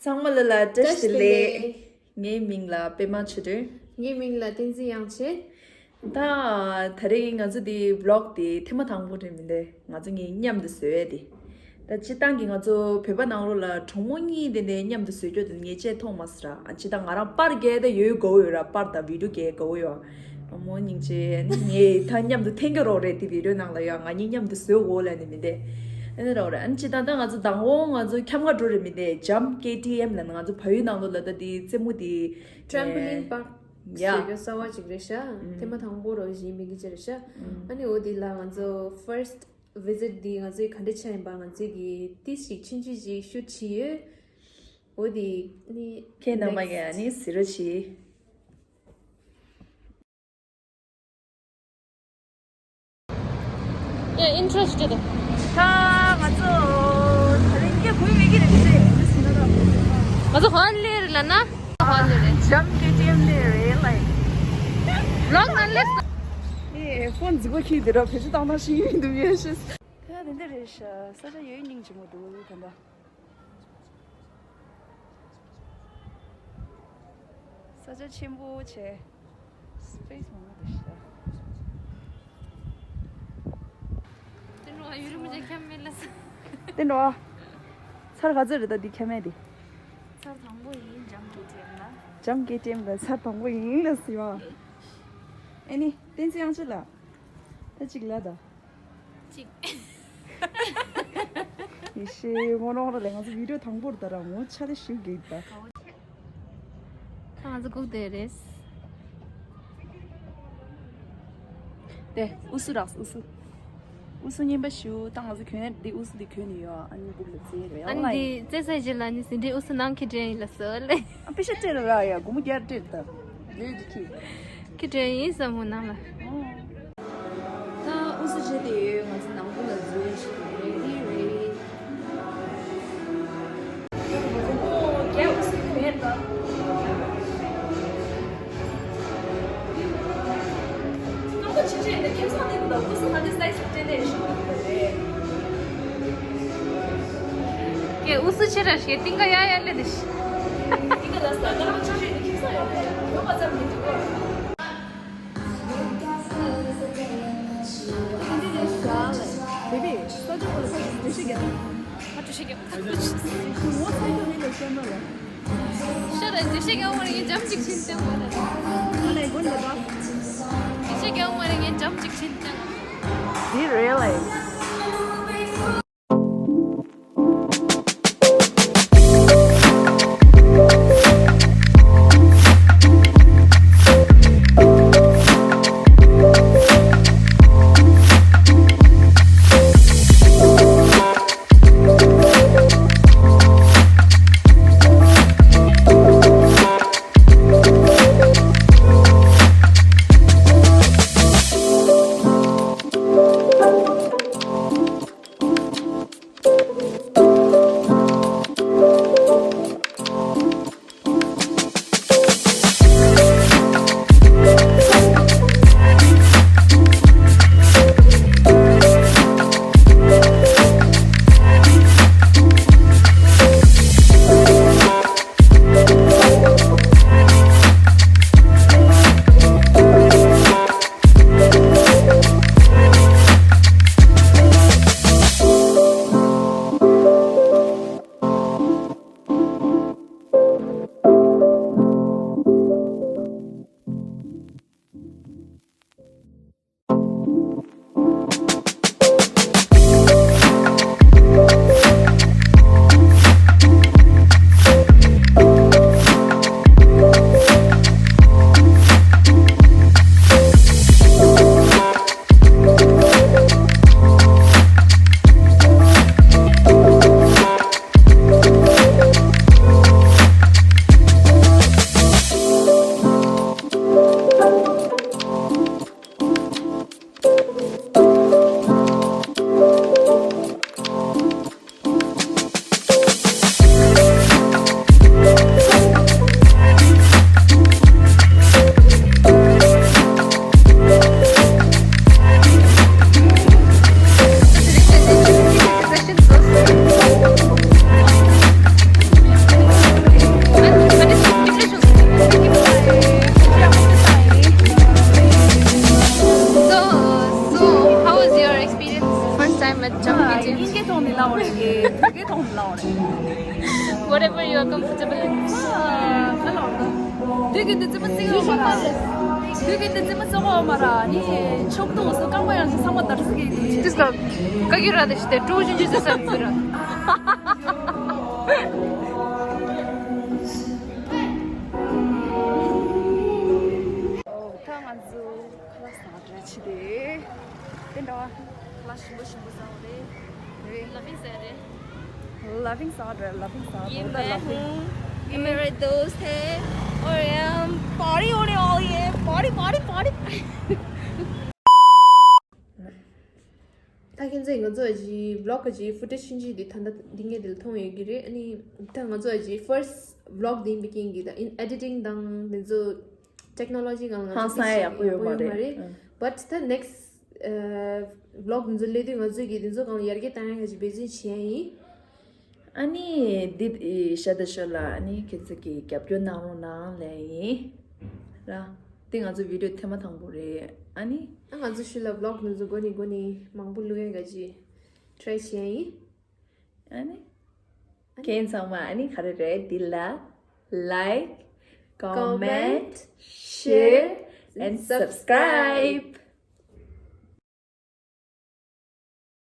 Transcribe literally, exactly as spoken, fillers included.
ཚང་མ་ལ་ལ་བཀྲ་ཤིས་བདེ་ལེགས། ངའི་མིང་ལ་པད་མ་ཆོས་སྒྲོན། ངའི་མིང་ལ་བསྟན་འཛིན་དབྱངས་ཆེན། ད་དེ་རིང་ང་ཚོ་འདི་ཝི་ལོག་དེ་ཐེངས་མ་དང་པོ་རེད་མི་འདུག་ང་ཚོ་གཉིས་མཉམ་དུ་བཟོས་ཏེ། ད་སྤྱིར་བཏང་གི་ང་ཚོ་བོད་པ་ནང་ལོགས་ལ་གྲོགས་མོ་གཉིས་དེ་འདྲ་མཉམ་དུ་བཟོས་རྒྱུ་དེ་ངས་བྱས་མཐོང་མ་སོང་ར། ཨ་སྤྱིར་བཏང་ང་རང་པར་རྒྱག་ད་ཡོད་དགའ་བོ་ཡོད་ར། པར་དང་བི་ཌིའོ་རྒྱག་དགའ་བོ་ཡོད། མོ་སྙིང་རྗེ། ངས་ད་མཉམ་དུ་འཐེན་གྱི་རོགས་རེད། དེ་བི་ཌིའོ་ནང་ལ་ཡང་ང་གཉིས་མཉམ་དུ་བཟོས་འོ་ལབ་ནས་མི་འདུག་ཨ་ནི་རོགས་རེད། ཨ་ནི་སྤྱིར་བཏང་ད་ང་ཚོ་མདང་དགོང་ང་ཚོ་འཁྱམ་ག་འགྲོ་རེད་མི་འདུག་ཇམ་ཀེ་ཊི་ཨེམ་ལབ་ནས་ང་ཚོ་བལ་ཡུལ་ནང་ལོགས་ལ་ད་དེ་རྩེད་མོ་དེ། Trampoline park ཡ། བཟོས་རྒྱུ་གསར་པ་ཅིག་རེད་ཤག་ཐེངས་མ་དང་པོ་རོ་བཞིན་མི་གི་ཅི་རེད་ཤག་ཨ་ནི་འོ་དེ་ལ་ང་ཚོ་first visit འདི་ང་ཚོའི་ག་འདྲ་ཆགས་ཡིན་པ་ང་ཚོས་ཀྱི་ཏིས་ཞིག་ཆུང་ཆུང་ཞིག་ཤུཊ་བྱས་ཡོད། འོ་དེ་ནི་ཁྱེད་རྣམ་པ་གིས་ནི་གཟིགས་རོགས་གྱིས། Yeah, interested. ད་ང་ཚོ་ད་རིང་སྐད་གོ་ཡི་མེད་ཀྱི་རེད་ཟེར། ང་ཚོ་ཧོན་ལེ་རེད་ལབ་ན། ཧོན་ལེ་རེད། ཇམ་ཀེ་ཊི་ཨེམ་ལེ་རེད་ལའིག་ཝི་ལོག་ནང་སླེབས། ཨེ་ཕོན་རྫིག་པོ་ཁྱེར་འདི་ར་བེད་སྤྱོད་བཏང་ན་ཤེས་ཀྱི་མི་འདུག་ཡོད་ཤེས། ད་དེ་འདྲ་རེད་ཤག་ས་ཆ་ཡོད་སྙིང་རྗེ་མོ་འདུག་ད་ལྟ། ས་ཆ་ཆེན་པོ་བྱས། སི་པེ་སི་མང་པོ་འདུག་ཤག་དེ་འགྲོ་བ་ཡུན་རིང་མི་བྱས་ཁྱམས་མེད་ལ་ས། དེ་འགྲོ་བ། ཚར་ག་ཚོད་རེད་ད་འདི་ཁྱམས་མེད་དེ། ཚར་དང་པོ་ཡིན་ཇམ་ཀེ་ཊི་ཨེམ་ལ། ཇམ་ཀེ་ཊི་ཨེམ་ལ་ཚར་དང་པོ་ཡིན་ལ་ཟེར་བ། ཨེ་ནི་བསྟན་འཛིན་དབྱངས་ཆོས་ལགས། ད་གཅིག་ལ་ད། གཅིག་ཡེ་ཤེས་ངོ་ནོར་ལས་ང་ཚོ་བི་ཌིའོ་དང་པོར་ད་ར་ངོ་ཆ་ལེ་ཞིག་གི་ད། ད་ང་ཚོ་སྒུག་བསྡད་རེད། དེ་ཨུ་སུ་རགས་ཨུ་སུ། ཨུ་སུ་རྙིང་པ་ཞུ་ད་ང་ཚོ་གྱོན་འདི་ཨུ་སུ་འདི་གྱོན་ནས་ཡོད། ཨ་ནི་སྒུག་ལ་རྩེ་རེད། ཨ་ནི་འདི་རྩེ་ས་ཞིག་ལ་ནི་ཟིན་བྲིས་ཨུ་སུ་ནང་ཁྱེར་དྲན་ཡིན་ལ་སོ་ལེ། ཨ་པེ་ཤ་སྤྲད་ར་ཡ་སྒོར་མོ་བརྒྱ་སྤྲད་ད། ལོས་འདི་ཁྱེར། ཁྱེར་དྲན་ཡིན་བསམ་མོ་ནང་ལ། ད་ཨུ་སུ་བྱས་ཏེ་ཡོད། ང་ཚོ་ནང་ཁུལ་ལ་འཛུལ་ཞིག་རེ་ཌི་རེད། ཨོ་རྒྱ་ཨུ་སུ་ག་རེ་ད། སྐམ་པོ་ཆེ་ཆེ་ཡིན་ན་ཁེ་བཟང་ལེན་དགོས། ཨུ་སུ་ཧ་ཅང་སའི་ཛི་སྤྲད་ནས་ཞུ་གི་རེད། ཀྱེ་ཨུ་སུ་ཆེ་ར་ཞེ་ཏིང་ག་ཡ་ཡ་ལེ་དེ་ཤི། ཏིང་ག་ལ་ས་སྐམ་པོ་ཆེ་ཆེ་ཡིན་ན་ཁེ་བཟང་ཡོད་རེད། ཡོད་པ་ཙམ་མི་འདུག་གོ། Baby, ས་ཆ་བོ་ལ་ཕར་འགྲེལ་བཤད་རྒྱག་དང་། ཕར་འགྲེལ་བཤད་རྒྱག་དང་། ངོ་ཚ་རྒྱུ་མེད་ལ་ཤོད་མ་ལ། ཤ་ར་འགྲེལ་བཤད་རྒྱག་མ་རེད། ངས་འཇམ་ཅིག་ཕྱིན་ཏེ་མ་རེད། ཨ་ལས་མགོ་ལ་ད། འགྲེལ་བཤད་རྒྱག་མ་རེད། ངས་འཇམ་ཅིག་ཕྱིན་ཏེ། འདི་རེད་ལ། ལའོ་རེད་གི་དུས་ཀྱི་ཐོག་ལའོ་རེད། Whatever you are comfortable in. ཨ་ལའོ་རེད། དུས་ཀྱི་འདི་ཙི་མ་ཙི་གོ་མ་ར། དུས་ཀྱི་འདི་ཙི་མ་ཙི་གོ་མ་ར་ནི་ཆོག་ཏུ་སུ་རྐང་པ་ཡང་ཅི་ཚང་མ་དར་ཟི་གི་འདུག་ཅི། ཅི་སྐབས་ཀ་གི་ར་དེ་ཞི་དེ་ཀྲུའུ་ཅུན་ཅི་ཙི་སར་ཙི་ར། ཨོ་ད་ང་ཚོ་ཁ་ལག་ཟ་འདྲ་ཆི་དེ། དེ་འདྲ་བ། ལ་ཞིམ་པོ་ཞིམ་པོ་ཟ་བ་རེད། རེད། ལ་ཕིང་ཟེར་རེད། ལ་ཕིང་ཟེར་རེད། ལ་ཕིང་ཟེར་རེད། ये ད་ལ་मैं ཕིང་हूँ। ये मेरे दोस्त है। और हम पार्टी होने वाली है। Party, party, party. ད་ཁྱེད་ཚོས་ང་ཚོ་ཨ་ཅི་vlog གི་footage ཆུང་ཆུང་འདི་ད་ལྟ་འདི་ངས་འདིར་མཐོང་ཡོད་ཀྱི་རེད། ཨ་ནི་ད་ང་ཚོ་ཨ་ཅི་first vlog འདི་ཡིན་པའི་རྐྱེན་གྱིས་ད་in editing དང་འདི་ཚོ་technology སྒང་ལ་ཧང་སང་ཡག་པོ་ཡོད་མ་རེད། But the next vlog འདི་ཚོ་སླེབས་དུས་ང་ཚོས་ཀྱི་འདི་ཚོ་སྒང་ལ་ཡར་རྒྱས་བཏང་ཡག་གི་འབད་བརྩོན་བྱེད་ཡ་ཡིན། ཨ་ནི་འདི་ཤ་ད་ཤ་ལ་ཨ་ནི་ཁྱེད་ཚོ་གི་རྒྱབ་སྐྱོར་གནང་རོགས་གནང་ལབ་ཡིན་ར། འདི་ང་ཚོ་video ཐེངས་མ་དང་པོ་རེད། ཨ་ནི་ཨ་ང་ཚོ་ཤུལ་ལ་vlog འདི་ཚོ་འགོ་ནས་འགོ་ནས་མང་པོ་བླུག་ཡག་གི་try བྱེད་ཡ་ཡིན། ཨ་ནི་ཁྱེད་ཚང་མ་ཨ་ནི་ག་རེ་རེད། འདི་ལ་like, comment, share and subscribe.